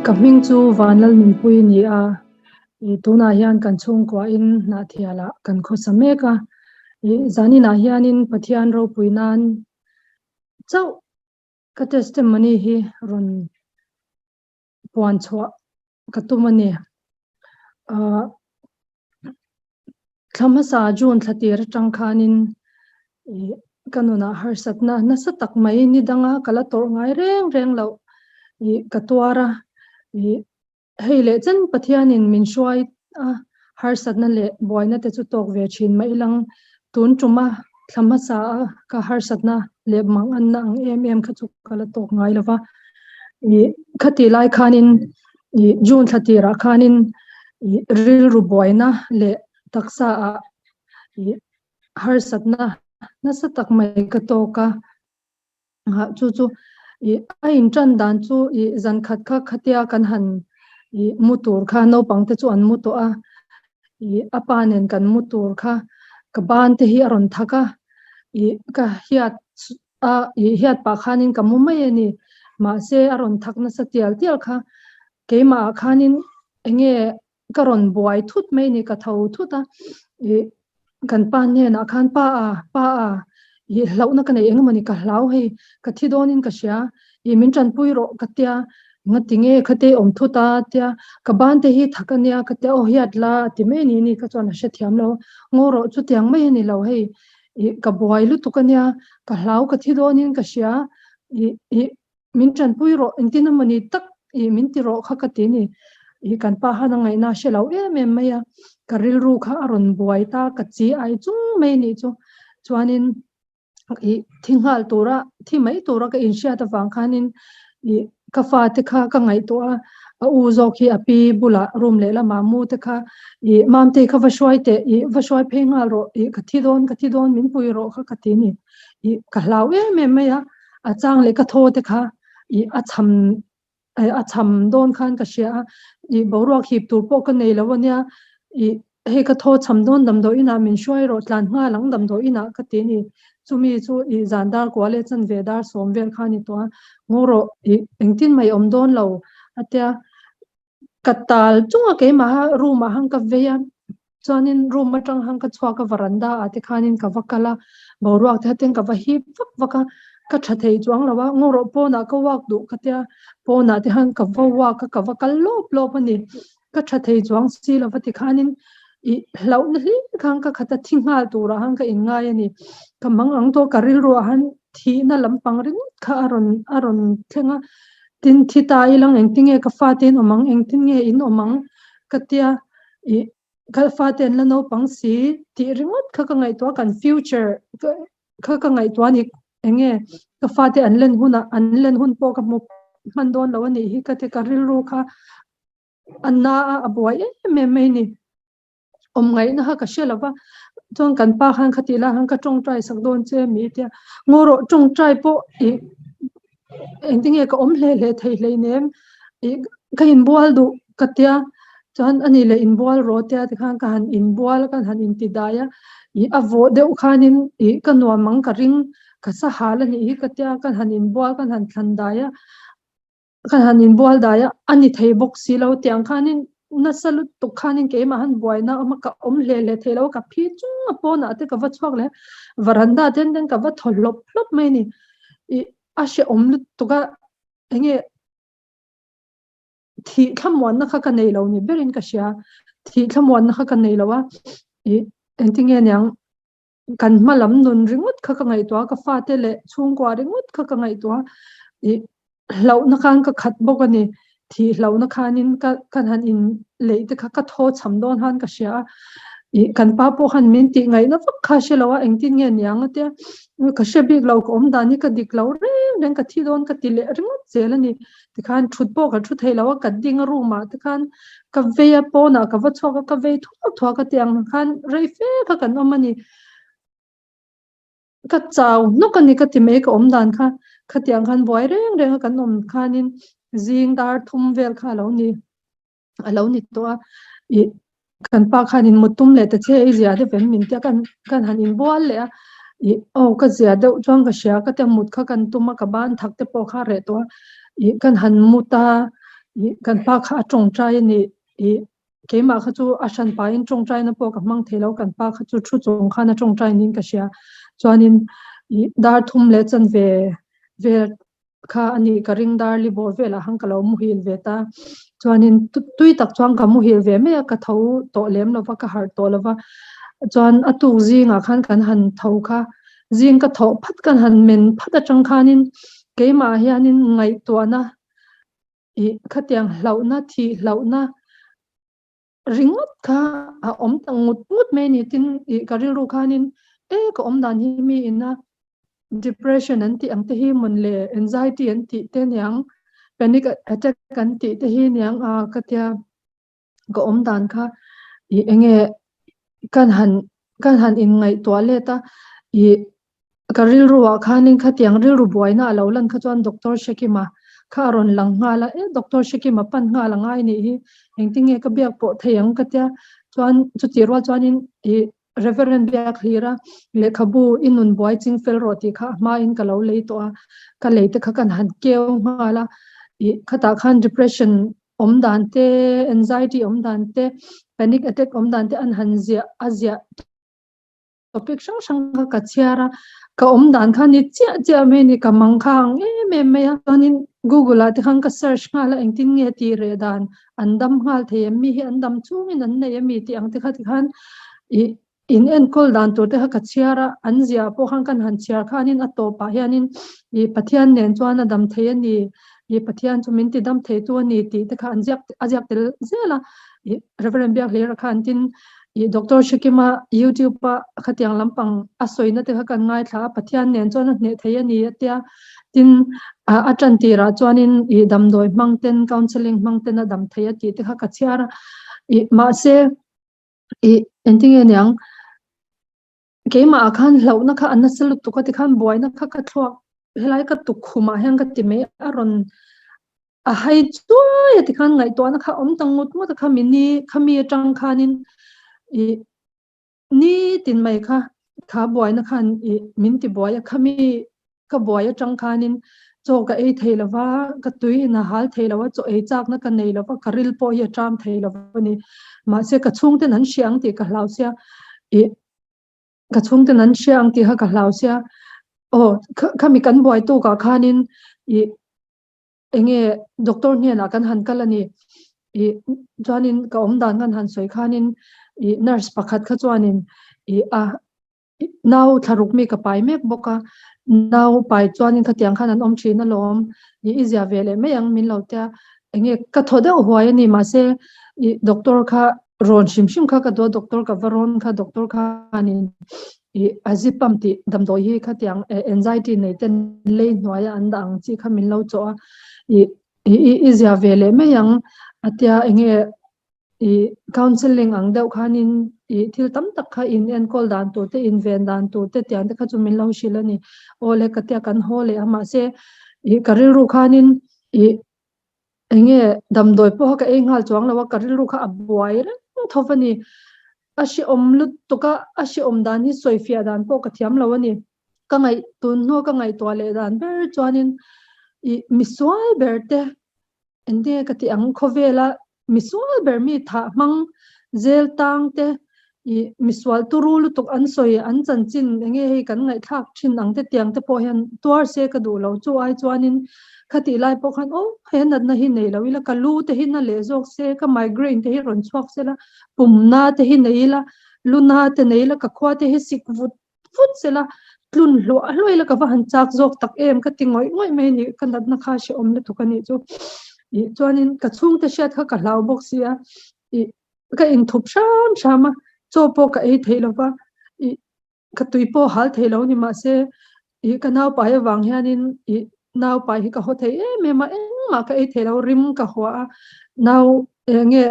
Ka hming chu Vanlalnunpui a ni a, tunah hian kan chhungkuahin Hnahthialah kan khawsa mek a. Zaninah hianin Pathian ropui nan chauh ka testimony hi rawn puan chhuah ka tum a ni. Thla hmasa June thla tir atang khanin ka nunah harsatna nasa tak mai ni danga ka la tawrh ngai reng reng loh ka tuar a. Hei leh chen Pathianin min hruai a, harsatna leh buaina te chu tawk ve thin mah ilang tun tuma thla hmasa a ka harsatna leh manganna ang em em kha chu ka la tawk ngai lo va. Khati lai khanin June thla tirah khanin rilru buaina leh taksa ah harsatna nasa tak mai ka tawk a. Chu chu a intan dan chu zan khat kha khatia kan han mu tur kha naupang te chu an mu tawh a, a pa nen kan mu tur kha ka ban te hi a rawn thak a, ka hiat a hiat pah khanin ka mu mai a ni. Mahse a rawn thak nasa tial tial kha keimah ah khanin enge ka rawn buai thut mai a ni, ka tho thut a, ih kan pa hnenah khan pa a, pa a, ih hlauhna ka nei eng emaw ni ka hlau hei, ka thi dawnin ka hria, ih min tanpui rawh ka tia, engati nge khate awm thut a tia, ka ban te hi thak a nia ka tia, aw hiat la a ti mai a ni ni ka chuan a hrethiam lo, ngaw rawh chutiang mai a ni lo hei, ih ka buai lutuk a nia, ka hlau ka thi dawnin ka hria, ih ih Min tanpui rawh, engtin emaw ni tak ih min ti rawh kha ka ti ni. Ih kan pa han a ngaihna a hre lo em em mai a, ka rilru kha a rawn buai ta, ka chi ai chung mai nih chu. Chuanin ih thi nghal tura, thi mai tura ka inhriat avang khanin ih ka fate kha ka ngaihtuah a, a u zawk hi a pi bulah room lehlamah mu te kha ih Mamtei kha va hruai teh, ih va hruai phei nghal rawh, ih ka thi dawn, ka thi dawn min pui rawh kha ka ti ni. Ih ka hlau em em mai a. A chang leh ka thaw te kha ih a cham a cham dawn khan ka hria a, ih boruak hip tur pawh ka nei lo a nia, ih hei ka thaw cham dawn damdawi inah min hruai rawh tlan nghal ang damdawi inah ka ti a ni. Chumi chu ih zan dar kua leh chanve dar sawm vel kha a ni tawh a, ngaw rawh ih engtin mai awm dawn lo a tia. Ka tal chunga keimaha room ah han ka vei a, chuanin room atang han ka chhuak a varanda ah te khanin ka va kal a, boruak te khatin ka va hip vak vak a, ka tha thei chuang lo a, ngawrawh pawnah ka walk duh ka tia, pawnah te khan ka va walk a, ka va kal lawp lawp a ni, ka tha thei chuang si lo va tikhanin ih hlauhna hlim khan ka khat a thi nghal turah khan ka inngai a ni, ka mang ang tawh ka rilruah khan thihna lampang ringawt kha a rawn a rawn thleng a. Tin, thi ta ilang engtin nge ka fate in awm ang, engtin nge in awm ang ka tia ih ka fate an la naupang si tih ringawt kha ka ngaihtuah a, kan future kha ka ngaihtuah a ni eng nge ka fate an len hunah an len hun pawh ka hmu hman dawn lo a nih hi ka ti ka rilru kha a na a, a buai em em mai a ni. Awm ngaihna kha ka hre lo va, chuan kan pa khan kha tih lai khan ka tawngtai sak dawn che mi tia, ngaw rawh tawngtai pawh ih engtin nge ka awm hle hle thei hleinem ih ka inbual duh ka tia, chuan a ni leh inbual rawh tia tikhan ka han inbual a ka han inti dai a, ih a vawh deuh khanin ih ka nuam ang ka ring ka sahal a nih hi ka tia ka han inbual ka han thlan dai a. Kan han inbual dai a, a ni thei bawk si lo tiang khanin nasa lutuk khanin keimah han buaina a awm a, ka awm hle hle thei lo a, ka phi chung a pawnah te ka va chhuak leh a, varanda te hian ka va thaw hlawp hlawp mai a ni. Ih a hrehawm lutuk a, enge thih thlamuanna kha ka nei lo ni berin ka hria, thih thlamuanna kha ka nei lo a, ih engtin nge niang. Kan hma lam nun ringawt kha ka ngaihtuah a, ka fate leh chhungkua ringawt kha ka ngaihtuah a, ih hlauhna khan ka khat bawk a ni. Thih hlauhna khanin ka ka han in leih te kha ka thaw cham dawn khan ka hria a, ih kan pa pawh khan min tih ngaihna vak kha a hre lo a, engtin nge niang a tia, ka hre bik lo, ka awm dan hi ka dik lo reng reng, ka thi dawn ka ti leh ringawt zel a ni. Tikhan thut pawh ka thu thei lo a, ka ding a room ah te khan ka vei a, pawnah ka va chhuak a, ka vei thuak thuak a tiang khan rei fe kha kan awm a ni. Ka chau hnawk a ni ka ti mai ka awm dan kha, khatiang khan buai reng reng a kan awm khanin zing dar thum vel kha a lo ni. a lo ni tawh a, ih kan pa khanin mut tum leh ta che i zia deuh em min tia kan kan han inbual leh a, ih aw ka zia deuh chuan ka hria ka tia mut kha kan tum a ka ban thak te pawh kha a reh tawh a, ih kan han mut a, Ih kan pa kha a tawngtai a ni. Ih keimah kha chu a hran pahin tawngtaina pawh ka hmang thei lo, kan pa kha chu thu chung khan a tawngtai niin ka hria. Chuanin ih dar thum leh chanve vel kha a nih ka ring dar li bawr velah khan ka lo muhil ve ta. Chuanin tui tak chuan ka muhil ve mai a, ka tho tawh lem lo va, ka harh tawh lo va. Chuan a tuk zingah khan kan han tho kha, zing ka thawh phat kan han men phat atang khanin keimah hianin ngaihtuahna ih khatiang hlauhna, thih hlauhna ringawt kha a awm ta ngut ngut mai a ni. Tin, ih ka rilru khanin e ka awm dan hi mi ina depression an tih ang te hi mawn le, anxiety an tih te niang, panic attack an tih te hi niang a ka tia ka awm dan kha ih enge kan han kan han inngaihtuah let a ih Ka rilru ah khanin khatiang rilru buaina a lo lan kha chuan Doctor Hrekima kha a rawn lang nghal a, e Doctor Hrekima pan nghal a ngai nih hi, engtin nge ka biak pawh thei ang ka tia, chuan chutih rual chuanin ih Reverend biak hlir a, lehkhabu i nun buai ching fel rawh tih kha a hmain ka lo lei tawh a, ka lei te kha kan han keu nghal a, ih khatah khan depression awm dan te, anxiety awm dan te, panic attack awm dan te an han ziah a ziah. Topic hrang hrang kha ka chhiar a, ka awm dan kha ni chiah chiah mai a ni, ka mang kha ang em em mai a. Chuanin Google ah te khan ka search nghal a, engtin nge tih reh dan an dam nghal thei em, mi hi an dam chungin an nei ami tih ang te kha tikhan ih in enkawl dan tur te kha ka chhiar a, an ziah pawh khan kan han chhiar khanin a tawpah hianin ih Pathian nen chuan a dam thei a ni, ih Pathian chu min ti dam thei tu a ni tih te kha an ziak a ziak tel zel a, ih Reverend Biakhlira khan tin Ih Doctor Hrekima YouTube a khatiang lampang a sawina te kha kan ngaithla a, Pathian nen chuan a hneh thei a ni a tia. Tin, a tan tirah chuanin ih damdawi hmang ten, counselling hmang ten a dam thei a tih te kha ka chhiar a. Ih mahse ih engtinge niang keimah ah khan hlauhna kha a nasa lutuk a tikhan buaina kha ka thluak helai ka tukkhumah hian ka ti mai a rawn A hai chuai a tikhan ngaihtuahna kha awm ta ngut ngut a khami ni khami atang khanin ih nitin mai kha kha buaina khan ih min ti buai a khami ka buai atang khanin chaw ka ei thei lova ka tui in a hal thei lo a chaw ei chakna ka nei lova ka ril pawh hi a ṭam thei lo a ni mahse ka chhungten an hria ang tih ka hlau sia ih ka chhungten an hria ang tih kha ka hlau sia aw khami kan buai tukah khanin ih Enge doctor hnenah kan han kal a ni. Ih chuanin ka awm dan kan han sawi khanin ih nurse pakhat kha chuanin ih a nau thlaruk mi ka pai mek bawk a, nau pai chuanin khatiang khan an awm thin alawm ih i zia ve leh mai ang min lo tia. Enge ka thaw deuh huai a ni mahse ih doctor kha rawn hrim hrim kha ka duh a doctor ka va rawn kha doctor khanin Ih a zip pump tih damdawi hi khatiang anxiety nei ten lei hnuaia an dah ang chi kha min lo chawh a, ih ih i zia ve leh mai ang a tia enge ih counselling ang deuh khanin ih thil tam tak kha in enkawl dan tur te in ven dan tur te tiang te kha chu min lo hrilh a ni. Aw le ka tia kan haw leh a mahse ih ka rilru khanin ih Enge damdawi pawh ka ei nghal chuang lo a, ka rilru kha a buai reng tho a ni. A hrehawm lutuk a, a hrehawm dan hi sawifiah dan pawh ka thiam lo a ni. Ka ngaih tun hnua ka ngaihtuah leh dan ber chuanin ih misual ber te engtinge ka tih ang khawvela misual ber mi thah hmang zel tang te Ih misual turu lutuk an sawi an chanchin enge hei kan ngaihthlak thin ang te tiang te pawh hian tuar se ka duh lo chu ai chuanin khatih lai pawh khan aw he natna hi nei lo ila ka lu te hi na leh zawk se ka migraine te hi rawn chhuak se la pumna te hi nei ila luna te nei ila ka khua te hi sik vut vut se la tlun hluah hluah ila ka va han chak zawk tak em ka ti ngawih ngawih mai a ni ka natna kha hrehawm lutuk a nih chu ih chuanin ka chhungte hriat kha ka hlau bawk si a ih Ka inthup hram hram a, chaw pawh ka ei thei lo va, ih ka tui pawh hal thei lo ni mahse ih ka naupai avang hianin ih naupai hi ka haw thei em em a, engmah ka ei thei lo, rim ka hua a, nau eng nge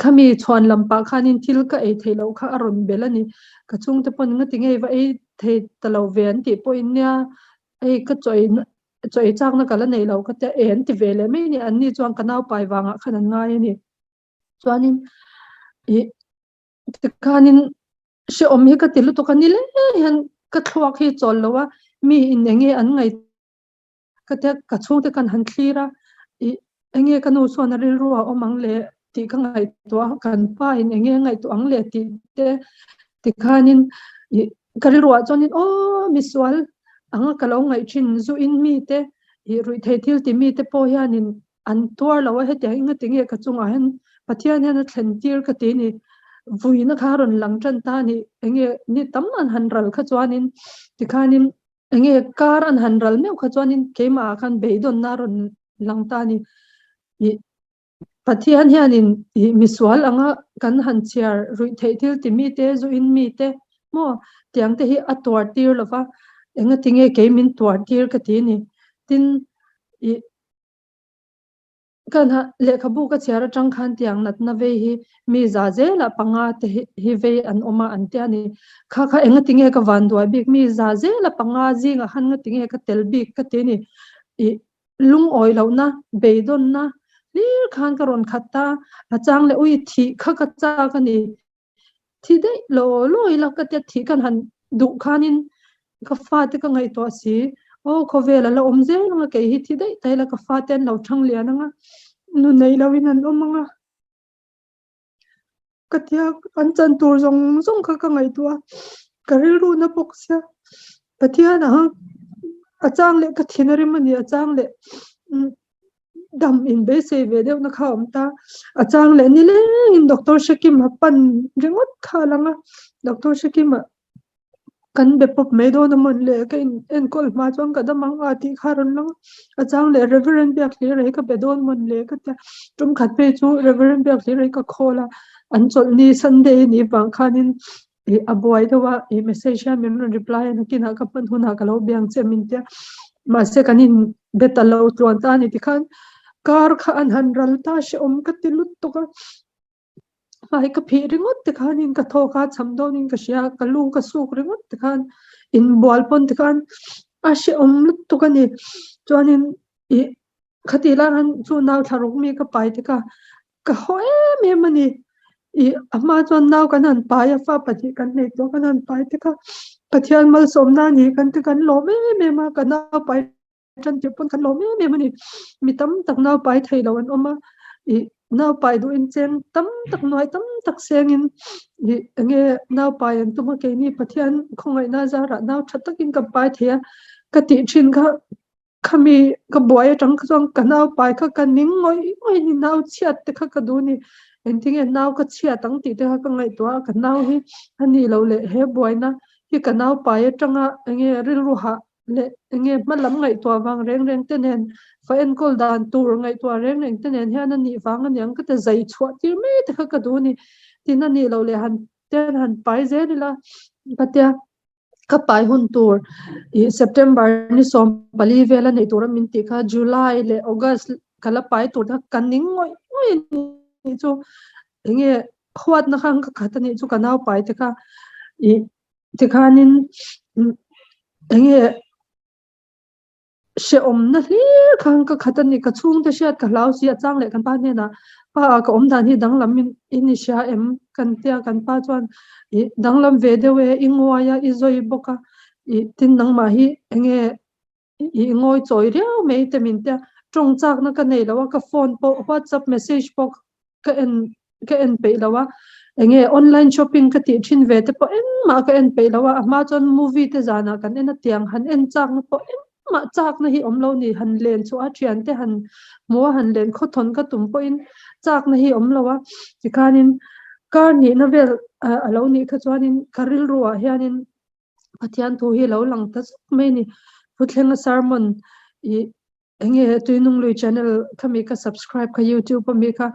khami chhuan lam pah khanin thil ka ei thei loh kha a rawn bel a ni, ka chhungte pawn ngati ngei va ei thei ta lo ve an tih pawhin nia hei ka chaw ei chaw ei chakna ka la nei lo ka tia e an ti ve leh mai a ni, anni chuan ka naupai vangah khan an ngai a ni. Chuanin ih tikhanin hrehawm hi ka ti lutuk a ni le hian ka thluak hi chawl lo a, mi in eng nge an ngaih ka tia ka chhungte kan han thlir a ih Enge ka nu chuan a rilru a awm ang le tih ka ngaihtuah a, kan pa in enge a ngaihtuah ang le tih te tikhanin ih ka rilruah chuanin aw misual anga ka lo ngaih thin zu in mite ih ruih theih thil ti mite pawh hianin an tuar lo a, hetiang eng ati nge ka chungah hian Pathian hian a thlen tir ka ti ni, vuina kha a rawn lang tan ta a ni, enge ni tam an han ral kha chuanin tikhanin Enge kar an han ral meuh kha chuanin keimah ah khan beidawnna a rawn lang ta a ni. Ih Pathian hianin ih misual anga kan han chhiar ruih theih thil ti mite, zu in mite maw tiang te hi a tuar tir lova, enga tinge kei min tuar tir ka ti a ni. Tin ih Kan lehkhabu ka chhiar atang khan tiang natna vei hi mi za zelah panga te hi vei an awm a an ti a ni. Kha kha enga tinge ka van duai bik mi za zela panga zingah khan nga tinge ka tel bik ka ti a ni. Ih lungawi lohna, beidawnna hlir khan ka rawn khat ta, a chang leh ui thih kha ka chak a ni. Thi daih lo lo ila ka tia thih kan han duh khanin ka fate ka ngaihtuah si, aw khawvel a la awm zel anga kei hi thi daih ta ila ka fate an lo thang lian anga nu nei loin an awm anga ka tia an chan tur zawng zawng kha ka ngaihtuah a, ka rilru na bawk sia Pathian a a chang leh ka thin a rim a ni a chang leh dam in beisei ve deuh na kha a awm ta a chang leh nilengin doctor Hrekima pan ringawt kha a lang a doctor Hrekima kan be pawp mai dawn a mawn le ka in enkawl hma chuan ka dam ang a tih kha a rawn lang a a chang leh Reverend Biakhlira hi ka be dawn mawn le ka tia tum khat phei chu Reverend Biakhlira hi ka call a an chawlhni Sunday a nih vang khanin Ih a buai deuh a, ih message hian min rawn reply a nakinah ka hman hunah ka lo biang che min tia mahse kan in be ta lo tluan ta a ni tikhan kar kha an han ral ta hrehawm ka ti lut tawk a hmai ka phih ringawt tikhanin ka thawk a cham dawnin ka hria ka lu ka suk ringawt tikhan inbual pawn tikhan a hrehawm lutuk a ni chuanin ih Khati lai khan chu nau thla ruk mi ka pai tek a, ka haw em em a ni. Ih a hma chuan nau kan han pai a, fa pahnih kan nei tawh kan han pai tek a, Pathian malsawmna a ni kan ti kan lawm em em a, ka nau pai tan tirh pawn kan lawm em em a ni. Mi tam tak nau pai thei lo an awm a, ih nau pai duhin cheng tam tak nuai tam tak sengin ih enge nau pai an tum a, keini Pathian khawngaihna zarah nau tha takin kan pai thei a, ka tih thin kha. Khami ka buai atang kha chuan ka nau pai kha ka ning ngawih ngawih a ni, nau chhiat te kha ka duh a ni, engtinge nau ka chhiat ang tih te kha ka ngaihtuah a, ka nau hi a ni lo leh he buaina hi ka nau pai atanga enge rilru hah leh enge hma lam ngaihtuah vang reng reng te nen fa enkawl dan tur ngaihtuah reng reng te nen hian a nih vang a niang ka ti zai chhuah tir mai te kha ka duh a ni, tin a nih loh leh han ten han pai zel ila ka tia. Ka pai hun tur ih September ni 14 vel a neih tur a min tih kha July leh August ka la pai tur kha ka ning ngawih ngawih a nih chu enge huatna khan ka khat a nih chu ka nau pai te kha ih tikhanin enge Hrehawmna hlir khan ka khat a ni, ka chhungte hriat ka hlau si a chang leh kan pa hnenah pa ah ka awm dan hi danglam in in i hria em? Kan tia kan pa chuan ih danglam ve deuh e, i nguai a, i zawi bawk a, ih tin nangmah hi enge i ngawi chawi riau mai te min tia tawng chakna ka nei lo a, ka phone pawh whatsapp message pawh ka en ka en peih lo a, enge online shopping ka tih thin ve te pawh engmah ka en peih lo a, a hma chuan movie te zanah kan en a tiang han en chakna pawh engmah chakna hi awm lo ni, han len chhuah a thian te han hmu a han len khawthawn ka tum pawhin chakna hi awm lo a, tikhanin kar nihna vel a lo nih kha chuanin ka rilru ah hianin Pathian thu hi lo lang ta zuk mai a ni, Puthlenga sermon ih Enge Tuinunglui channel kha mi ka subscribe kha youtube a mi kha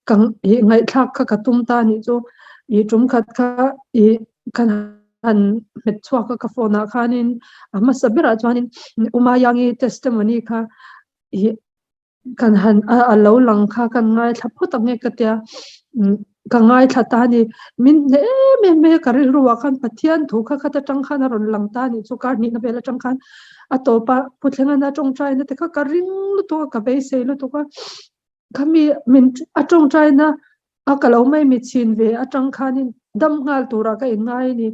ka ih ngaihthlak kha ka tum ta anih chu ih tum khat kha ih kan han hmet chhuak a ka phone ah khanin a hmasa berah chuanin Umayangi testimony kha ih kan han a lo lang kha kan ngaithla phawt ang e ka tia. Ka ngaithla ta a ni. Min hneh em em mai a, ka rilru ah khan Pathian thu kha khat atang khan a rawn lang ta a nih chu, kar hnihna vel atang khan a tawp a, Pu Thlengan a tawngtaina te kha ka ring lutuk a, ka beisei lutuk a, khami min a tawngtaina a ka lo mai mi chhin ve atang khanin dam nghal turah ka inngai a ni.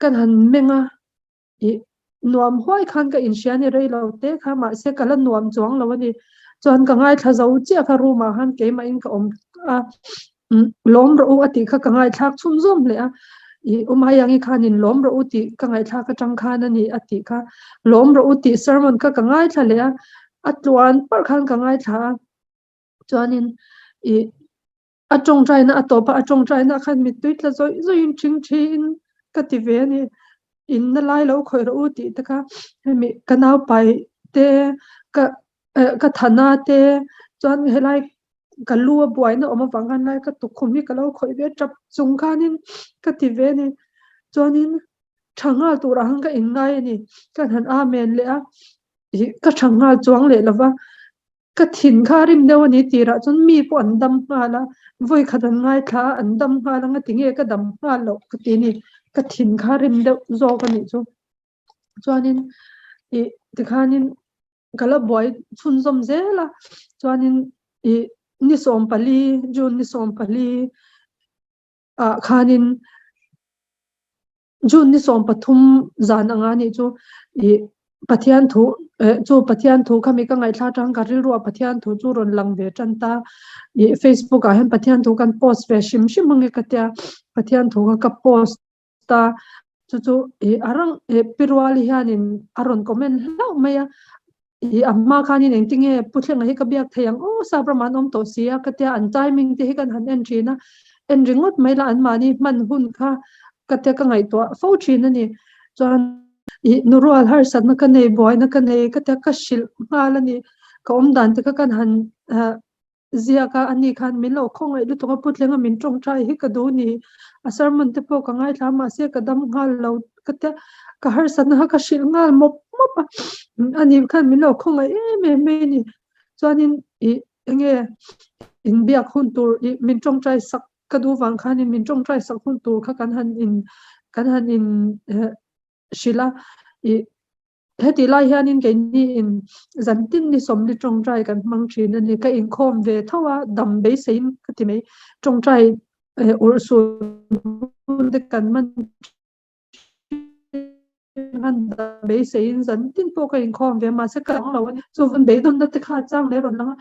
Kan han meng a. Ih, nuam huai khan ka inhria a ni rei lo te kha, mahse ka la nuam chuang lo a ni. Chuan ka ngaithla zo chiah kha room ah khan keimah in ka awm a, lawm rawh u a tih kha ka ngaithlak chhunzawm hle a, ih Umayangi khanin lawm rawh u tih ka ngaihthlak atang khan a ni a tih kha lawm rawh u tih sermon kha ka ngaithla leh a, a tluan parh khan ka ngaithla a, chuanin ih a tawngtaina a tawp a, a tawngtaina khan mittui tla zawih zawihin thing thiin ka ti ve a ni, inna lai lo khawih rawh u tih te kha hemi ka naupai te ka ka thana te chuan helai ka lu a buaina awm avang khan lai ka tukkhum hi ka lo khawih ve tap chung khanin ka ti ve a ni chuanin tha nghal turah khan ka inngai a ni ka han amen leh a ih ka tha nghal chuang leh lova ka thin kha a rim deuh a ni tirah chuan mi pawh an dam nghal a vawi khat an ngaithla a an dam nghal anga tinge ka dam nghal loh ka ti a ni ka thin kha a rim deuh zawk a nih chu chuanin ih tikhanin ka la buai chhunzawm zel a chuanin ih ni 14 June ni 14 ah khanin June ni 13 zan anga nih chu ih Pathian thu eh chu Pathian thu kha mi ka ngaihthla atang ka rilru a Pathian thu chu rawn lang ve tan ta ih Facebook ah hian Pathian thu kan post ve hrim hrim ange ka tia Pathian thu kha ka post ta chu chu ih a rang ih pi ruali hianin a rawn comment hlauh mai a ih a hma khanin engtinge pu thlenga hi ka biak thei ang aw sap ramah an awm tawh si a ka tia an timing te hi kan han en thin a en ringawt mai la anmahni hman hun kha ka tia ka ngaihtuah fo thin a ni chuan ih nu rual harsatna ka nei buaina ka nei ka tia ka hrilh nghal a ni ka awm dan te kha kan han ah Ziak a, ani khan min lo khawngaih lutuk a, Putlenga min tawngtai hi ka duh ni, a sermon te pawh ka ngaithla a, mahse ka dam nghal lo ka tia, ka harsatna kha ka hrilh nghal mawp mawp a, ani khan min lo khawngaih em em mai a ni. Chuanin ih enge inbiak hun tur ih min tawngtai sak ka duh vang khanin min tawngtai sak hun tur kha kan han in kan han in hrilh a, ih Heti lai hianin keini in zantin ni 40 tawngtai kan hmang thin a ni. Ka inkhawm ve tho a, dam beiseiin ka ti mai. Tawngtai urhsun hun te kan hman thin a, dam beiseiin zantin pawh ka inkhawm ve a, mahse ka dang lo a ni. Chuvang beidawnna te kha a chang leh rawn lang a,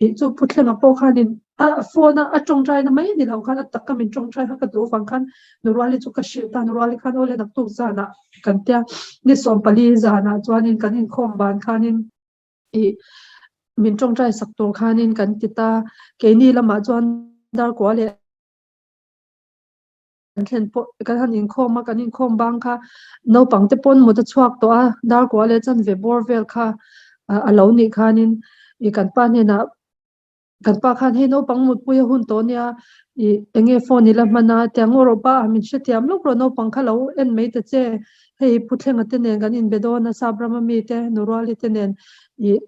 ih chu Phuthlenga pawh khanin a phone a a tawngtaina mai ni lo khan a taka min tawngtai kha ka duh avang khan Nuruali chu ka hrilh ta, Nuruali khan aw le naktuk zanah kan tia ni 14 zanah chuanin kan inkhawm ban khanin ih min tawngtai sak tur khanin kan ti ta keini lamah chuan darkua leh kan thlen pawh kan han inkhawm a kan inkhawm bang kha naupang te pawn mut a chhuak tawh a darkua leh chanve bawr vel kha a lo nih khanin ih kan pa hnenah Kan pa khan hei naupang mutpui a hun tawh nia ih enge phone i la hman a tiang ngaw rawh pa min hrethiam lawk rawh naupang kha lo en mai ta che hei Pu Thlenga te nen kan inbe dawn a sap rama mi te Nuruali te nen ih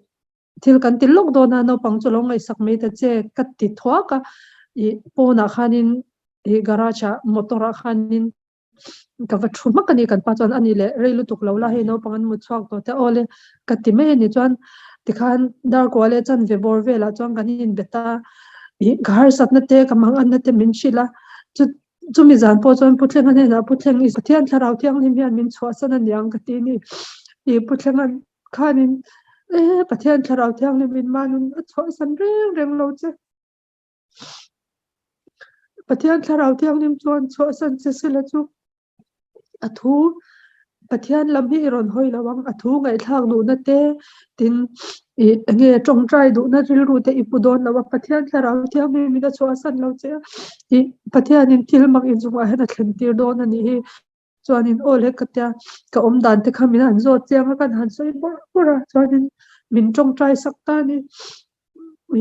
thil kan ti lawk dawn a naupang chu lo ngaihsak mai ta che ka ti thuak a ih pawnah khanin ih garage ah motor ah khanin ka va thu hmak a ni kan pa chuan ani leh rei lutuk lo la hei naupang an mut chhuak tawh te aw le ka ti mai a ni chuan tikhan darkua leh chanve bawr velah chuan kan inbe ta ih ka harsatna te ka manganna te min hrilh a chu chumi zan pawh chuan Pu Thlenga hnenah Pu Thleng i Pathian thlarau thianghlim hian min chhuahsan a niang ka ti a ni ih Pu Thlenga khanin e Pathian thlarau thianghlim in manun a chhuahsan reng reng lo che. Pathian thlarau thianghlim chuan chhuahsan che sela chu a thu Pathian lam hi i rawn hawi lo ang, a thu ngaihthlak duhna te tin ih enge tawngtai duhna rilru te i pu dawn lo a, Pathian thlarau thianghlim in a chhuahsan lo che a, ih Pathianin thil mak inzungah hian a thlen tir dawn a nih hi. Chuanin aw le ka tia ka awm dan te kha min han zawt chiang a, kan han sawi bawrh bawrh a, chuanin min tawngtai sak ta a ni.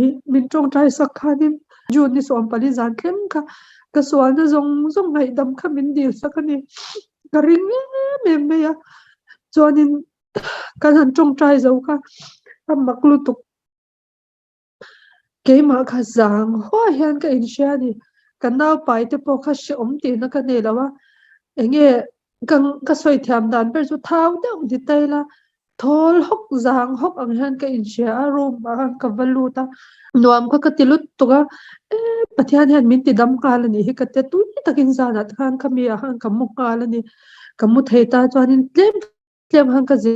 Ih min tawngtai sak khanin June ni 14 zan thleng kha ka sualna zawng zawng ngaihdam kha min dil sak a ni. Ka ring em em mai a, chuanin kan han tawngtai zo kha a mak lutuk. Keimah kha zang huai hian ka inhria a ni. Ka naupai te pawh kha hrehawm tihna ka nei lo a, enge ka ka sawi thiam dan ber chu thau deuh ni ta ila, thawl hawk zang hawk ang hian ka inhria a, room ah khan ka va lut a, nuam kha ka ti lut tuk a, e Pathian hian min ti dam nghal a nih hi ka tia tui takin zanah te khan khami ah khan ka mu nghal a ni. Ka mu thei ta chuanin tlem tlem khan ka zir.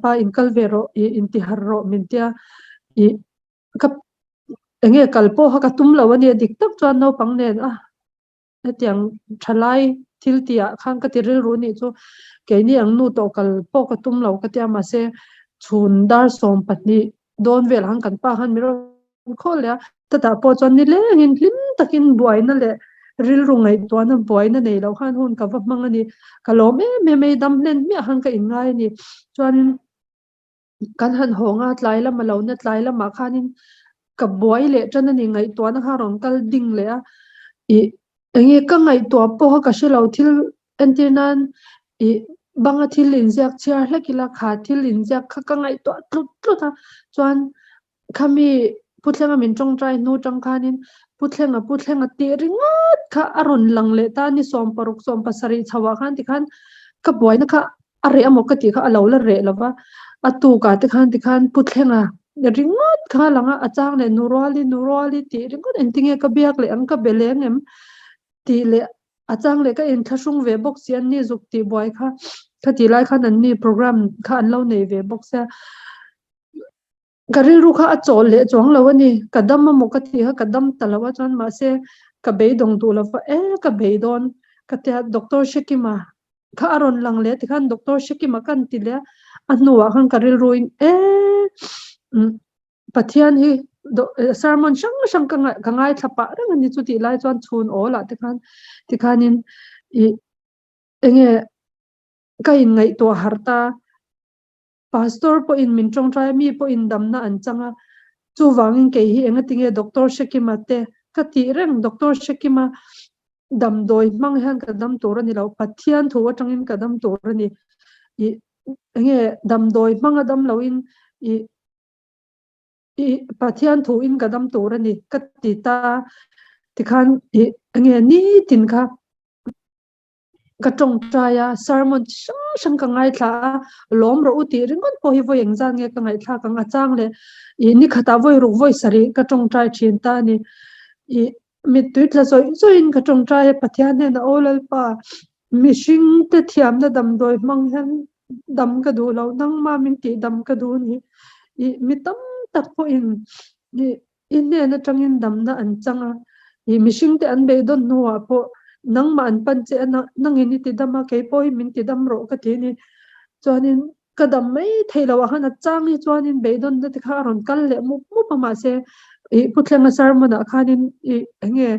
Pa in kal ve rawh, i inti harh rawh min tia, i Ka enge kal pawh kha ka tum lo a nia dik tak chuan naupang nen a hetiang thalai thil tih ah khan ka ti rilru anih chu keini ang nu tawh kal pawh ka tum lo ka tia mahse chhun dar 12 dawn vel ang kan pa khan mi rawn khawl leh a chutah pawh chuan nilengin hlim takin buaina leh rilru ngaihtuahna buaina nei loh khan hun ka va hmang a ni ka lawm em em a i dam hlen hmiah khan ka inngai a ni chuanin Kan han haw nga tlai lama lo na tlai lamah khanin ka buai leh tan a ni ngaihtuahna kha rawn kal ding leh a ih enge ka ngaihtuah pawh kha ka hre lo thil entir nan ih banga thil inziak chhiar hlek ila kha thil inziak kha ka ngaihtuah tlut tlut a chuan khami Puthlenga min tawngtai hnu tang khanin Puthlenga Puthlenga tih ringawt kha a rawn lang leh ta ni 16 17 chhoah khan tikhan ka buaina kha a reh amaw ka tih kha a lo la reh lo va, a tukah te khan tikhan Puthlenga ringawt kha a lang a, a chang leh Nuruali Nuruali tih ringawt engtinge ka biak leh ang ka be leng em tih leh a chang leh ka inthlahrung ve bawk si an ni zuk tih buai kha kha tih lai khan an ni program kha an lo nei ve bawk sia. Ka rilru kha a chawl leh chuang lo a ni. Ka dam amaw ka ti kha ka dam ta lo a chuan mahse ka beidawng duh lo va e ka beidawn ka tia Doctor Hrekima kha a rawn lang leh tikhan Doctor Hrekima ka an ti leh a, a hnuah khan ka rilru in e Pathian hi sermon hrang hrang ka ka ngaithla pah reng a ni chutih lai chuan chhun awl ah te khan tikhanin ih enge ka inngaihtuah harh ta. Pastor pawhin min tawngtai a, mi pawhin damna an chang a, chuvangin kei hi engatinge Doctor Hrekima te ka tih reng, Doctor Hrekima damdawi hmang hian ka dam tur a ni lo, Pathian thu atangin ka dam tur a ni, ih enge damdawi hmanga dam loin ih ih Pathian thuin ka dam tur a ni ka ti ta tikhan ih enge nitin kha. Ka tawngtai a, sermon chi hrang hrang ka ngaithla a, lawm rawh u tih ringawt pawh hi vawi engzat nge ka ngaihthlak ang a chang leh ih ni khatah vawi ruk vawi sarih ka tawngtai thin ta a ni. Ih mittui tla zawih zawih in ka tawngtai a, Pathian hnenah aw Lalpa mihring te thiamna damdawi hmang hian dam ka duh lo, nangmah min tih dam ka duh a ni. Ih mi tam tak pawhin ih I hnen atangin damna an chang a, i mihringte an beidawn hnuah pawh nangmah an pan che a, nangin i ti dam a, kei pawh hi min ti dam rawh ka ti a ni. Chuanin ka dam mai thei loh ah khan a chang hi chuanin beidawnna te kha a rawn kal leh mup mup a, mahse i Pu Thlenga sermon ah khanin i enge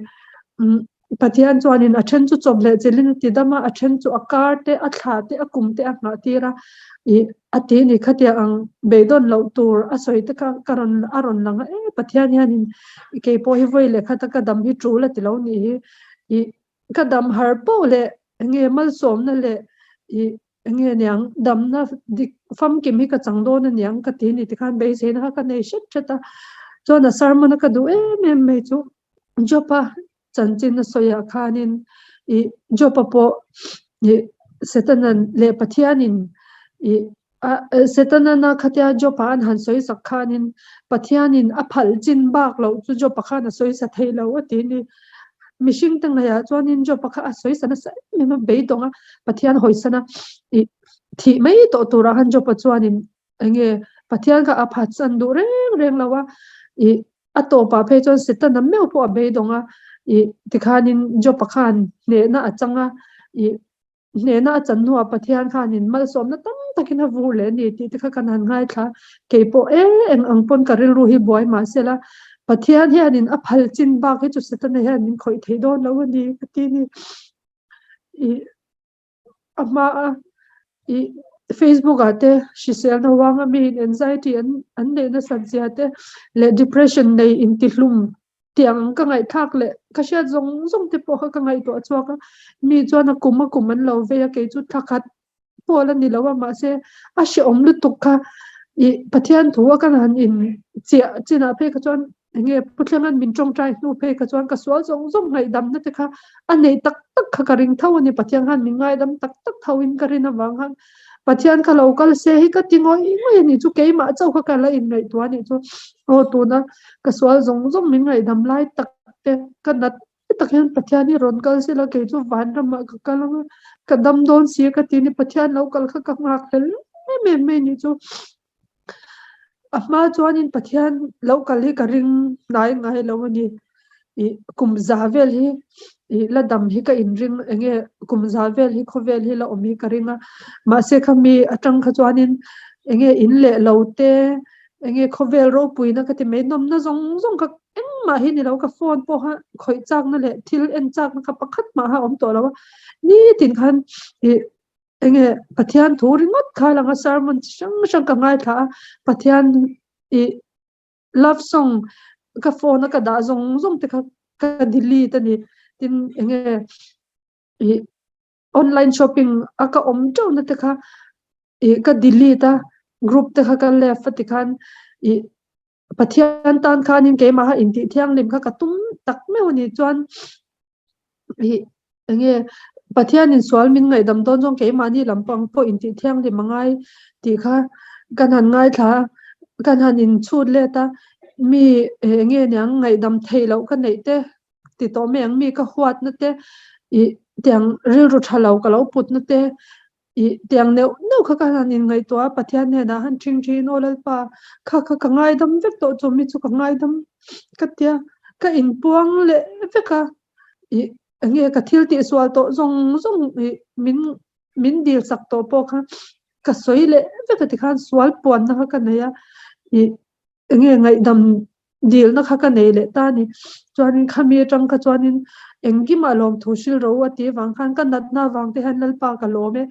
Pathian chuanin a then chu chawp leh chilhin a ti dam a, a then chu a kar te, a thla te, a kum te a nghah tir a, ih a ti ni khatiang ang beidawn loh tur a sawi te kha ka rawn a rawn lang a, e Pathian hianin kei pawh hi vawi leh khata ka dam hi tul a ti lo nih hi, ih ka dam har poh leh enge malsawmna leh ih enge niang damna dik famkim hi ka chang dawn a niang ka ti ni tikhan beiseina kha ka nei hret hret a, chuan a sermon a ka duh em em mai chu. Job-a chanchin a sawiah khanin ih Job-a pawh ih Setanan leh Pathianin ih a Setanana khatia Job-a an han sawi sak khanin Pathianin a phal chin bak loh chu Job-a khan a sawi sa thei lo a ti ni. Mihring te ngaihah chuanin Job-a kha a sawi sa nasa em em a, beidawng a, Pathian hawisana ih thih mai tawh turah khan Job-a chuanin enge Pathian kha a phatsan duh reng reng lo a, ih A tawpah phei chuan Setana meuh pawh a beidawng a, ih tikhanin Job-a khan hnehna a chang a, ih hnehna a chan hnuah Pathian khanin malsawmna tam takin a vur leh a ni tih te kha kan han ngaithla. Kei pawh e eng ang pawn ka rilru hi buai mah sela, Pathian hianin a phal chin bak hi chu Setana hian min khawih thei dawn lo a ni ka ti ni. Ih a hma a ih Facebook ah te hriselna huang a mi in anxiety an an neih nasat zia te leh depression nei intihlum tiang ang ka ngaihthlak leh ka hriat zawng zawng te pawh kha ka ngaihtuah chhuak a mi chuan a kum a kum an lo vei a kei chu thla khat pawh la ni lo a mahse a hrehawm lutuk kha ih Pathian thu a kan han in chiah chinah phei kha chuan Enge Pu Thlenga'n min tawngtai hnu phei kha chuan ka sual zawng zawng ngaihdamna te kha a neih tak tak kha ka ring tho a ni. Pathian khan min ngaidam tak tak tho in ka rin avang khan Pathian kha lo kal se hi ka ti ngawih ngawih a nih chu keimah chauh kha ka la inngaihtuah a nih chu aw tuna ka sual zawng zawng min ngaihdam lai tak te ka nat tak hian Pathian hi rawn kal se la kei chu vanramah ka kal ang a ka dam dawn si a ka ti a ni Pathian lo kal kha ka nghak hlel em em mai a nih chu. A hma chuanin Pathian lo kal hi ka ring hnai ngai lo a ni. Ih kum za vel hi ih la dam hi ka inring eng nge kum za vel hi khawvel hi la awm hi ka ring a. Mahse khami atang kha chuanin eng nge in leh lo te eng nge khawvel ropuina ka ti mai nawmna zawng zawng kha engmah hi ni lo ka phone pawha khawih chakna leh thil en chakna kha pakhat mah kha a awm tawh lo a. Nitin khan ih Enge Pathian thu ringawt kha langa sermon chi hrang hrang ka ngaithla a, Pathian i love song ka phone a ka dah zawng zawng te kha ka delete a ni. Tin enge i online shopping a ka awm teuh na te kha i ka delete a, group te kha ka left a tikhan i Pathian tan khanin keimaha intih thianghlim kha ka tum tak meuh a ni chuan ih enge Pathianin sual min ngaihdam dawn zawng keimahni lampang pawh intih thianghlim a ngai tih kha kan han ngaithla a, kan han inchhut let a, mi enge niang ngaihdam theih loh ka neih te ti tawh mai ang mi ka huatna te ih tiang rilru tha lo ka lo putna te Ih, tiang neuh neuh kha ka han inngaihtuah a, Pathian hnenah han ṭhing ṭhin, Aw Lalpa, kha kha ka ngaidam vek tawh chu mi chu ka ngaidam ka tia, ka inpuang leh vek a, ih, enge ka thil tihsual tawh zawng zawng ih min min dil sak tawh pawh kha ka sawi leh vek a tikhan sual puanna kha ka nei a, ih, Enge ngaihdam dilna kha ka nei leh ta a ni. Chuanin khami atang kha chuanin engkimah lawmthu hril ro a tih avang khan ka natna avang te hian Lalpa ka lawm e.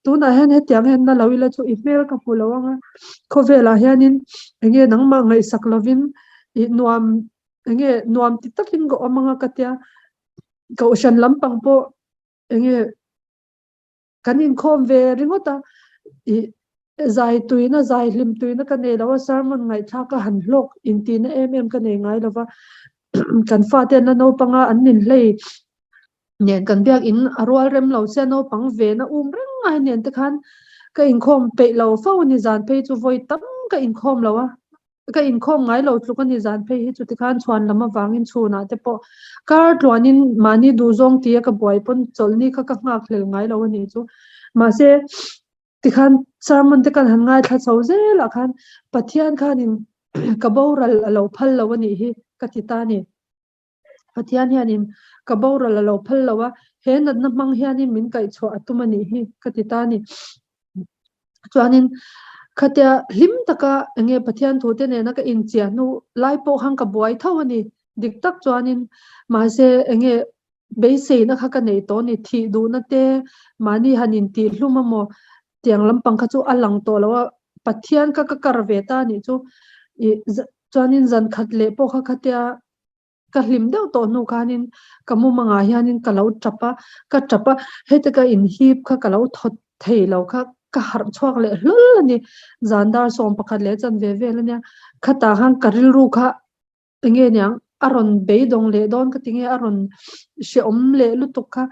Tunah hian hetiang hian na lo ila chu i hmel ka hmu lo ang a, khawvelah hianin enge nangmah ngaihsak lovin i nuam enge nuam ti takin ka awm ang a ka tia. Kohhran lampang pawh enge Kan inkhawm ve ringawt a, ih zai tuina, zai hlim tuina ka nei lo a, sermon ngaihthlak a han hlawk intihna em em ka nei ngai lo va, kan fate an la naupang a, an ninhlei nen kan biakin a rual rem lo sia naupang vena um reng ngai nen te khan ka inkhawm peih lo fo a ni, zan phei chu vawi tam ka inkhawm lo a. Ka inkhawm ngai lo tluk a ni zan phei hi chuti khan chhuan lam avangin chhunah te pawh kar tluanin mahni duhzawng tia ka buai pawn chawlhni kha ka nghak hlel ngai lo a nih chu. Mahse tikhan sermon te kan han ngaithla chho zelah khan Pathian khanin ka boral a lo phal lo a nih hi ka ti ta a ni. Pathian hianin ka boral a lo phal lo a, he natna hmang hianin min kaihchhuah a tum a nih hi ka ti ta a ni. Chuanin khatia hlim taka enge Pathian thu te nena ka inchiah hnu lai pawh khan ka buai tho a ni. Dik tak chuanin mahse enge beiseina kha ka nei tawh a ni. Thih duhna te mahni han intihhlum amaw tiang lampang kha chu a lang tawh lo a, Pathian kha ka kar ve ta a nih chu. Ih chuanin zan khat leh pawh kha khatia ka hlim deuh tawh hnu khanin ka mumangah hianin ka lo tap a, ka tap a, heti ka inhip kha ka lo thawt thei lo kha ka harh chhuak leh hlawl a ni. Zan dar 11 leh chanve vel a nia, khatah khan ka rilru kha enge niang a rawn beidawng leh dawn ka ti nge a rawn hrehawm leh lutuk kha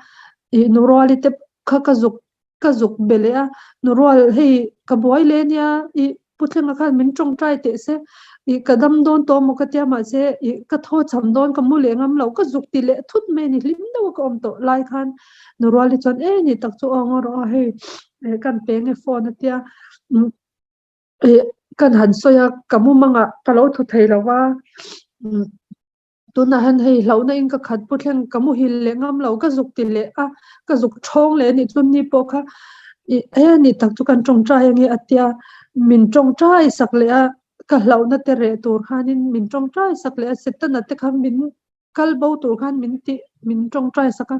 ih Nuruali te kha ka zuk Ka zuk be leh a, Nurual, hei ka buai leh ania, ih Pu Thlenga khan min tawngtai teh se, ih ka dam dawn tawh maw ka tia mahse ih ka thaw cham dawn ka mu leh ngam lo, ka zuk ti leh thut mai a ni, hlim deuh a ka awm tawh lai khan Nuruali chuan e ni tak chu aw ngaw rawh a hei kan peng e phone a tia, ih kan han sawi a ka mumangah ka lo thaw thei lo va. Tunah hian hei hlauhna in ka khat pu thleng ka muhil leh ngam lo ka zuk ti leh a, ka zuk thawng leh anih chuan ni pawh kha ih he anih tak chu kan tawngtai ange a tia min tawngtai sak leh a, ka hlauhna te reh tur khanin min tawngtai sak leh a, Setana te kha min kal bo tur khan min tih min tawngtai sak a,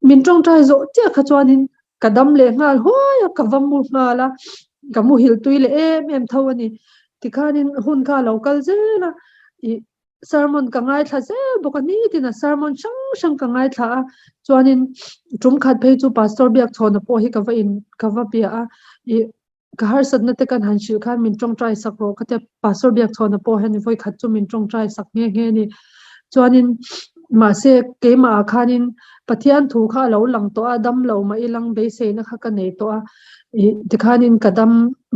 min tawngtai zawh chiah kha chuanin ka dam leh nghal huai a, ka va mu nghal a, ka muhil tui leh em em tho a ni. Tikhanin hun kha a lo kal zel a, ih Sermon ka ngaithla zel bawk a, nitin a sermon hrang hrang ka ngaithla a, chuanin tum khat phei chu Pastor Biakchhawna pawh hi ka va in ka va bia a, ih ka harsatna te kan han hrilh khan min tawngtai sak rawh ka tia, Pastor Biakchhawna pawh hian vawi khat chu min tawngtai sak nghe nghe a ni. Chuanin mahse keimah ah khanin Pathian thu kha a lo lang tawh a, dam lo mah ilang beiseina kha ka nei tawh a, ih tikhanin ka dam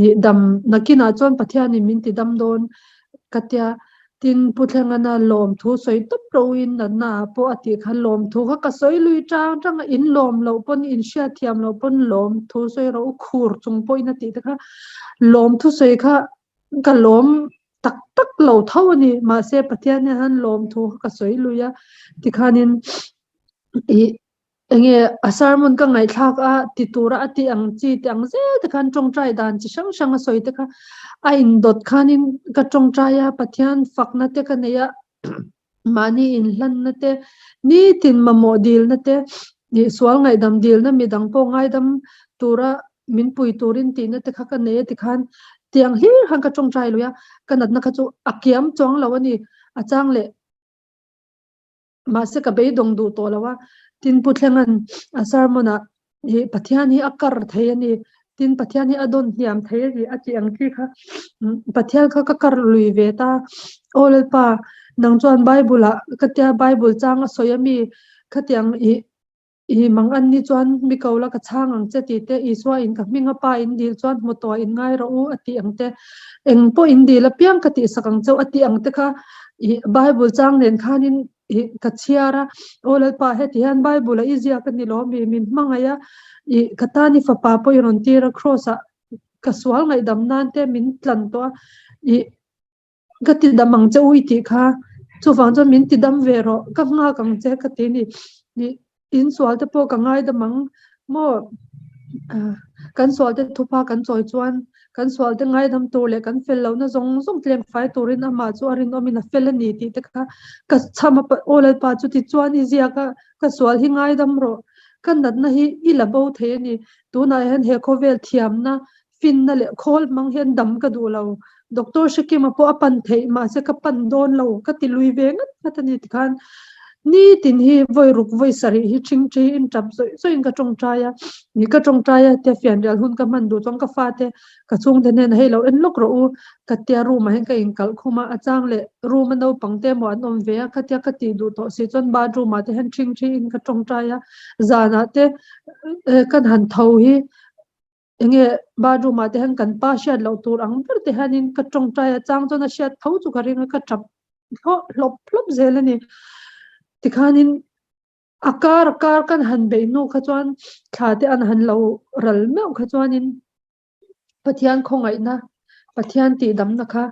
ih dam nakinah chuan Pathianin min ti dam dawn ka tia, Tin, Pu Thlengana lawmthu sawi tawp loin natna ah pawh a tih khan lawmthu kha ka sawi lui tang tang a, in lawm loh pawn, in hriatthiam loh pawn lawmthu sawi rawh u, khur chung pawhin a tih te kha lawmthu sawi kha. ka lawm tak tak lo tho a ni. Mahse Pathian hian han lawm thu kha ka sawi lui a, tikhanin ih enge a sermon ka ngaihthlak a ti tura a tih ang chi tih ang zel te khan tawngtai dan chi hrang hrang a sawi te kha a indawt khanin ka tawngtai a, Pathian fakna te ka nei a. Mahni inhlanna te, nitin mamawh dilna te, ih sual ngaihdam dilna midang pawh ngaidam tura min pui turin tihna te kha ka nei a tikhan tiang hlir khan ka tawngtai lui a, ka natna kha chu a kiam chuang lo a ni, a chang leh mahse ka beidawng duh tawh lo a, tin Pu Thlenga'n a sermon ah Ih Pathian hi a kar thei a ni, tin Pathian hi a dawn hniam thei a ni a tih ang chi kha Pathian kha ka kar lui ve ta. Aw Lalpa, nang chuan Bible ah ka tia Bible chang a sawi a mi khatiang ih ih mang an ni chuan mi ko la ka chhang ang che tih te Isua in ka hming a pa in dil chuan hmu tawh in ngai rawh u a tih ang te eng pawh in dil apiang ka tih sak ang chauh a tih ang te kha ih Bible chang nen khanin Ih ka chhiar a, Aw Lalpa heti hian Bible-a i ziak a ni lo mi, min hmangaih a, ih ka tan i fapa pawh i rawn tir a, Cross ah ka sual ngaihdam nan te min tlan tawh a, ih ka ti dam ang che u i tih kha, chuvang chuan min ti dam ve rawh, ka nghak ang che ka ti a ni, ih in sual te pawh ka ngaidam ang maw? Kan sual te thupa kan chawi chuan kan sual te ngaidam tur leh kan fel lohna zawng zawng tleng fai turin amah chu a rinawmin a fel a ni tih te kha ka chham a, Aw Lalpa chuti chuan i ziak a, ka sual hi ngaidam rawh, ka natna hi i la bo thei a ni, tunah hian he khawvel thiamna, finna leh khawl hmang hian dam ka duh lo, Doctor Hrekima pawh a pan theih mahse ka pan dawn lo ka ti lui ve ngat ngat a ni tikhan nitin hi vawi ruk vawi sarih hi ṭhing ṭhiin ṭap zawih zawih in ka ṭawngṭai a, ni ka ṭawngṭai a tia fianrial hun ka hman duh chuan ka fate ka chhungte hnenah hei lo en lawk rawh u ka tia room ah hian ka inkalh khum a, a chang leh room a naupang te emaw an awm ve a khatia ka tih duh tawh si chuan bathroom ah te hian ṭhing ṭhiin ka ṭawngṭai a, zanah te kan han tho hi Enge bathroom ah te hian kan pa hriat loh tur ang ber te hianin ka tawngtai a chang chuan a hriat tho chu ka ring a ka tap hlawp hlawp hlawp zel a ni. Tikhanin a kar a kar kan han beih hnu kha chuan thla te an han lo ral meuh kha chuanin Pathian khawngaihna Pathian tihdamna kha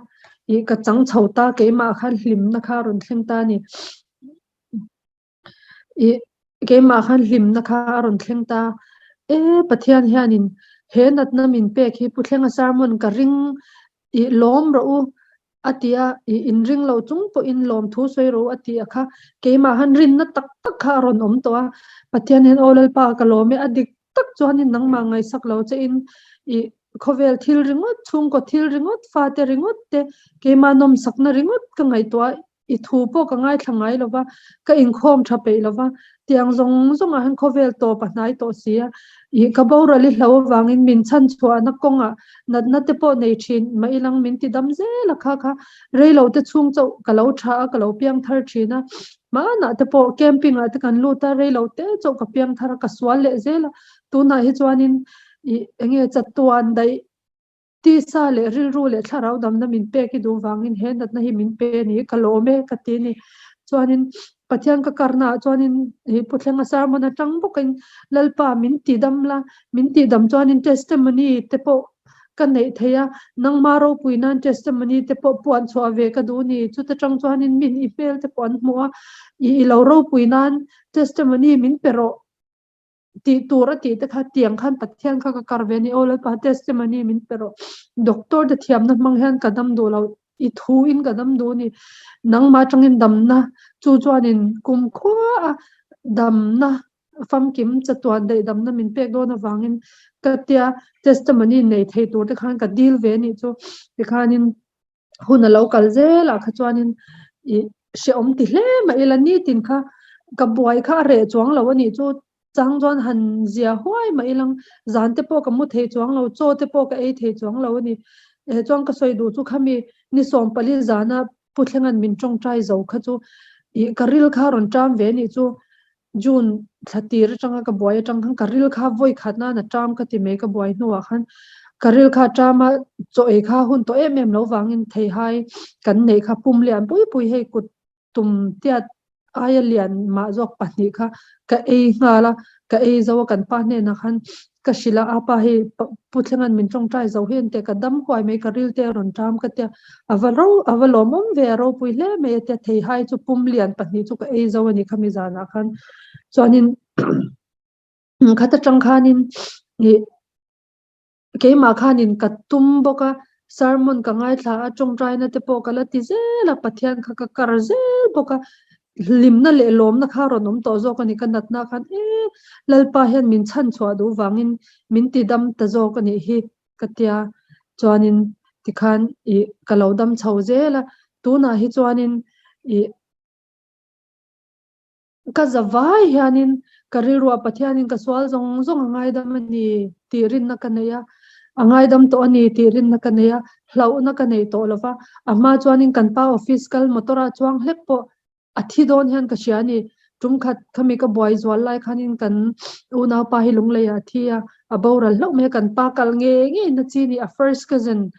ih ka chang chho ta keimah khan hlimna kha a rawn thleng ta a ni. Ih keimah khan hlimna kha a rawn thleng ta. E Pathian hianin he natna min pek hi Pu Thlenga sermon ka ring ih lawm rawh u a ti a, ih inring lo chung pawhin lawm thu sawi rawh u a ti a kha keimah khan rinna tak tak kha a rawn awm tawh a. Pathian hian aw Lalpa ka lawm e a dik tak chuanin nangmah ngaihsak lo che in ih khawvel thil ringawt chhungkaw thil ringawt fate ringawt te keimah nawmsakna ringawt ka ngaihtuah a I thu pawh ka ngaithla ngai lo va, ka inkhawm tha peih lo va, tiang zawng zawngah hian khawvel tawp a hnai tawh si a. Ih ka boral i hlo avangin min chhan chhuahna kawngah natna te pawh nei thin mah ilang min ti dam zel a kha kha rei lo te chhung chauh ka lo tha a, ka lo piang thar thin a. Hmanah te pawh camping ah te kan lut a, rei lo te chauh ka piang thar a, ka sual leh zel a. Tunah hi chuanin ih enge chatuan daih Tisa leh rilru leh thlarau damna min pek i duh vangin he natna hi min pe a ni, ka lawm e ka ti a ni. Chuanin Pathian ka karna ah chuanin hi Pu Thlenga sermon atang bawkin Lalpa min ti dam la, min tih dam chuanin testimony te pawh ka neih thei a, nangma ropui nan testimony te pawh puan chhuah ve ka duh a ni. Chuta tang chuanin min i hmel te pawh an hmuh a, i lo ropui nan testimony min pe rawh. Tih tur a tih te kha tiang khan Pathian kha ka kar ve a ni. Aw Lalpa testimony min pe rawh. Doctor te thiamna hmang hian ka dam duh lo. I thu in ka dam duh a ni. Nangmah atangin damna chu chuanin kumkhua a damna famkim chatuan daih damna min pek dawn avangin ka tia testimony nei thei tur te khan ka dil ve a nih chu. Tikhanin hun a lo kal zel ah kha chuanin ih hrehawm ti hle mah ila nitin kha ka buai kha a reh chuang lo a nih chu chang chuan han zia huai mah ilang zan te pawh ka mu thei chuang lo chaw te pawh ka ei thei chuang lo a ni eh chuan ka sawi duh chu khami ni 14 zana Pu Thlenga'n min tawngtai zo kha chu ih ka ril kha a rawn ṭam ve a nih chu June thla tir atanga ka buai atang khan ka ril kha vawi khat nan a ṭam ka ti mai ka buai hnuah khan ka ril kha a ṭam a chaw ei kha hun tawh em em lo vangin theihai kan neih kha pum lian pui pui hei kut tum tiat aia lian mah zawk pahnih kha ka ei nghal a, ka ei zo a kan pa hnenah khan ka hrilh a, apa hei Pu Thlenga'n min tawngtai zo hi ente ka dam huai mai ka ril te a rawn ṭam ka tia, a va ro a va lawmawm ve a ropui hle mai a tia theihai chu pum lian pahnih chu ka ei zo a ni khami zanah khan chuanin khat atang khanin ih Keimah khanin ka tum bawk a, sermon ka ngaithla a, tawngtaina te pawh ka la ti zel a, Pathian kha ka kar zel bawk a, hlimna leh lawmna kha a rawn awm tawh zawk a ni, ka natna khan e Lalpa hian min chhan chhuah duh vangin min ti dam ta zawk a nih hi ka tia, chuanin tikhan ih ka lo dam chho zel a, tunah hi chuanin ih. Ka za vai hianin ka rilruah Pathianin ka sual zawng zawng a ngaidam a ni tih rinna ka nei a, a ngaidam tawh a ni tih rinna ka nei a, hlauhna ka nei tawh lo va. A hma chuanin kan pa office kal motor ah chuang hlek pawh a thi dawn hian ka hria a ni. Tum khat khami ka buai zual lai khanin kan unaupa hi lunglei ah a thi a, a boral hlauh mai a, kan pa kal ngei ngei na chi ni a first cousin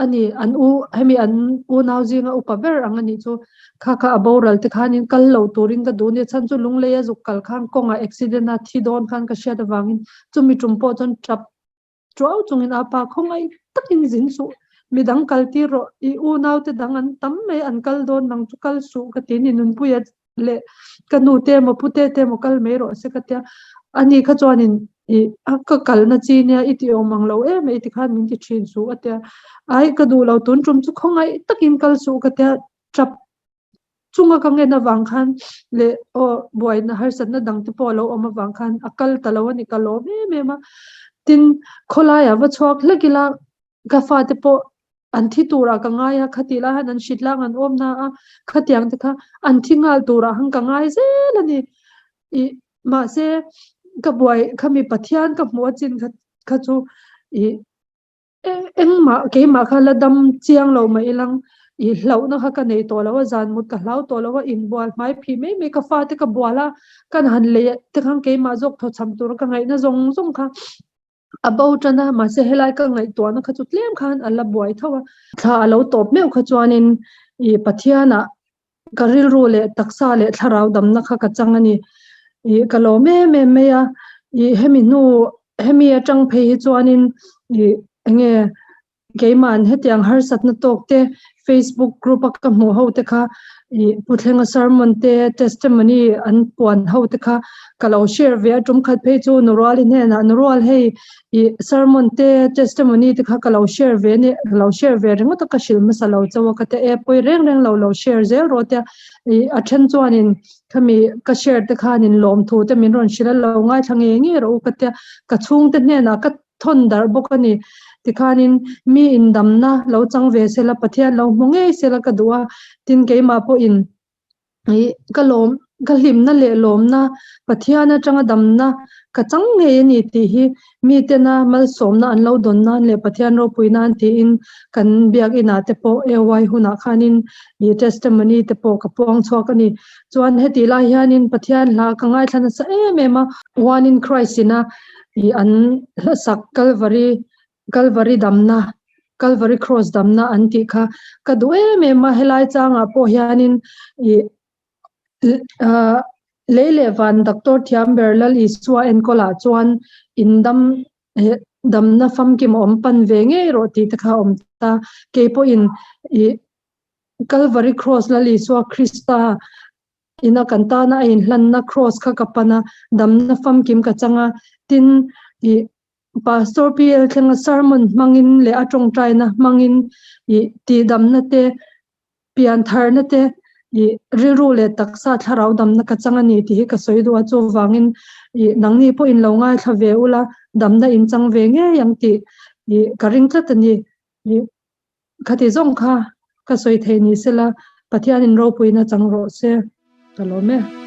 A ni, an u, hemi an unau zinga upa ber ang a nih chu. Kha kha a boral te khanin kal lo turin ka duh nia, chhan chu Lungleia zuk kal khan kawngah accident a thi dawn khan ka hriat avangin chumi tum pawh chuan tap tuau chungin a pa khawngaih takin zin suh, midang kal tir rawh, i unau te dang an tam mai an kal dawn nang chu kal suh ka ti ni Nunpuia leh ka nu te emaw pu te te emaw kal mai rawh se ka tia ani kha chuanin ih a ka kalna chi nia i ti awm ang lo em e i ti khan min ti thin suh a tia ai ka duh lo tun tum chu khawngaih takin kal suh ka tia tap chunga ka ngen avang khan leh aw buaina harsatna dang te pawh a lo awm avang khan a kal ta lo a ni ka lawm em em a tin khawlaiah va chhuak hlek ila Ka fate pawh an thi turah ka ngai a, khatih lai hian an hrit lang an awm na a, khatiang te kha an thi nghal turah han ka ngai zel a ni. Ih mahse ka buai khami Pathian ka hmuh a chin kha kha chu ih engmah keimah kha la dam chiang lo mah ilang ih hlauhna kha ka nei tawh lo a, zan mut ka hlau tawh lo a, inbual hmai phih mai mai ka fate ka bual a, kan han lei te khan keimah zawk thawchham tur ka ngaihna zawng zawng kha A bo tan a, mahse helai ka ngaihtuahna kha chu tlem khan a la buai tho a. Thla a lo tawp meuh kha chuanin ih Pathianah ka rilru leh taksa leh thlarau damna kha ka chang a ni. Ih ka lawm em em mai a, ih hemi hnu hemi atang phei hi chuanin ih enge Keima'n hetiang harsatna tawk te Facebook group a ka hmuh ho te kha ih Pu Thlenga sermon te testimony an puan ho te kha ka lo share ve a, tum khat phei chu Nuruali hnenah Nurual hei ih sermon te testimony te kha ka lo share ve nia ka lo share ve ringawt a ka hrilh hmasa lo chauh a ka ti a, e pawi reng reng lo lo share zel rawh tia ih a then chuanin khami ka share te khanin lawmthu te min rawn hrilh a lo ngaithla ngei ngei rawh u ka tia ka chhungte hnenah ka thawn darh bawk a ni. Tikhanin mi indamna lo chang ve sela, Pathian lo hmu ngei sela ka duh a, tin keimah pawhin ih ka lawm ka hlimna leh lawmna Pathian atanga damna ka chang ngei a ni tih hi mitena malsawmna an lo dawn nan leh Pathian ropui nan tiin kan biakinah te pawh AY hunah khanin ih testimony te pawh ka puang chhuak a ni. Chuan hetih lai hianin Pathian hla ka ngaithla nasa em em a, One in Christ ina Ih an hlasak Kalvari Kalvari damna Kalvari Cross damna an tih kha ka duh em em a, helai changah pawh hianin ih ah lei leh van doctor thiam ber Lal Isua enkawlah chuan indam eh damna famkim a awm pan ve ngei rawh tih te kha a awm ta. Keipawhin ih Kalvari Cross Lal Isua Krista Ina kan tana a inhlanna Kraws kha ka pan a, damna famkim ka chang a, tin, ih Pastor PL thlenga sermon hmangin leh a tawngtaina hmangin ih tihdamna te, piantharna te, ih rilru leh taksa thlarau damna ka chang a ni tih hi ka sawi duh a, chuvangin ih nangni pawh in lo ngaithla ve ula, damna in chang ve ngei ang tih ih ka ring tlat a ni. Ih Khati zawng kha ka sawi thei ni sela, Pathianin ropuina chang rawh se, ka lawm e.